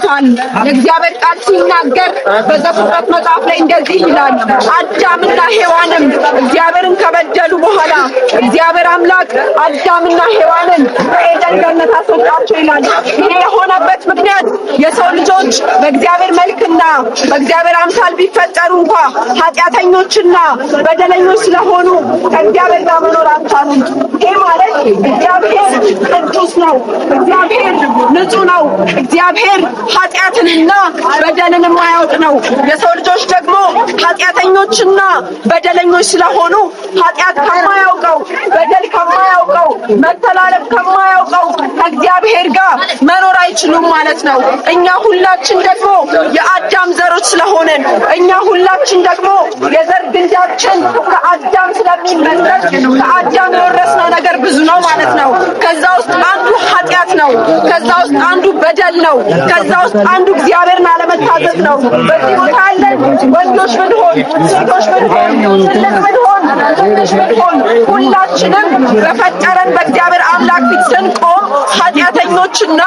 ተሰጥቷል። የእግዚአብሔር ቃል ሲናገር በዘፍጥረት መጽሐፍ ላይ እንደዚህ ይላል። አዳምና ሔዋንም እግዚአብሔርን ከበደሉ በኋላ እግዚአብሔር አምላክ አዳምና ሔዋንን ከኤደን ገነት አስወጣቸው ይላል። ይህ የሆነበት ምክንያት የሰው ልጆች በእግዚአብሔር መልክና በእግዚአብሔር አምሳል ቢፈጠሩ እንኳ ኃጢአተኞችና በደለኞች ስለሆኑ ከእግዚአብሔር ጋር መኖር አልቻሉም። ይህ ማለት እግዚአብሔር ቅዱስ ነው። እግዚአብሔር ንጹሕ ነው። እግዚአብሔር ኃጢአትንና በደልን የማያውቅ ነው። የሰው ልጆች ደግሞ ኃጢአተኞችና በደለኞች ስለሆኑ ኃጢአት ከማያውቀው፣ በደል ከማያውቀው፣ መተላለፍ ከማያውቀው ከእግዚአብሔር ጋር መኖር አይችሉም ማለት ነው። እኛ ሁላችን ደግሞ የአዳም ዘሮች ስለሆንን፣ እኛ ሁላችን ደግሞ የዘር ግንዳችን ከአዳም ስለሚመዘዝ ከአዳም የወረስነው ነገር ብዙ ነው ማለት ነው። ከዛ ውስጥ አንዱ ኃጢአት ነው። ከዛ ውስጥ አንዱ በደል ነው። ከዛ ውስጥ አንዱ እግዚአብሔርን አለመታዘዝ ነው። በዚህ ቦታ ያለን ወንዶች ብንሆን፣ ሴቶች ብንሆን፣ ትልቅ ብንሆን፣ ትንሽ ብንሆን ሁላችንም በፈጠረን በእግዚአብሔር አምላክ ፊት ስንቆም ኃጢአተኞችና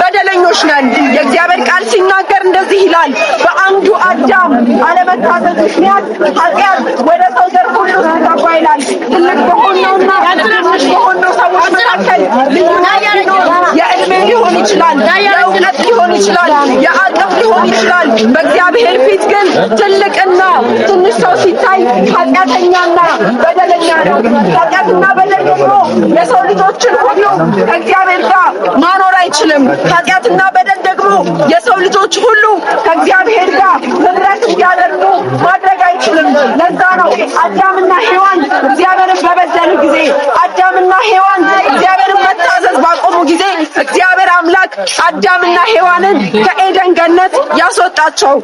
በደለኞች ነን። የእግዚአብሔር ቃል ሲናገር እንደዚህ ይላል። በአንዱ አዳም አለመታዘዝ ምክንያት ኃጢአት ወደ ሰው ዘር ሁሉ ገባ ይላል። ትልቅ በሆነውና ትንሽ በሆነው ሰዎች መካከል ልዩነት ቢኖር የእድሜ ሊሆን ይችላል፣ የእውቀት ሊሆን ይችላል፣ የአቅም ሊሆን ይችላል። በእግዚአብሔር ፊት ግን ትልቅና ትንሽ ሰው ሲታይ ኃጢአተኛና በደለኛ ነው። ኃጢአትና በደል ደግሞ የሰው ልጆችን ሁሉ ከእግዚአብሔር ጋር ማኖር አይችልም። ኃጢአትና በደል ደግሞ የሰው ልጆች ሁሉ ከእግዚአብሔር ጋር ህብረት እንዲያደርጉ ማድረግ አይችልም። ለዛ ነው አዳምና ሔዋን እግዚአብሔርን በበደሉ ጊዜ፣ አዳምና ሔዋን እግዚአብሔርን መታዘዝ ባቆሙ ጊዜ እግዚአብሔር አምላክ አዳምና ሔዋንን ከኤደን ገነት ያስወጣቸው።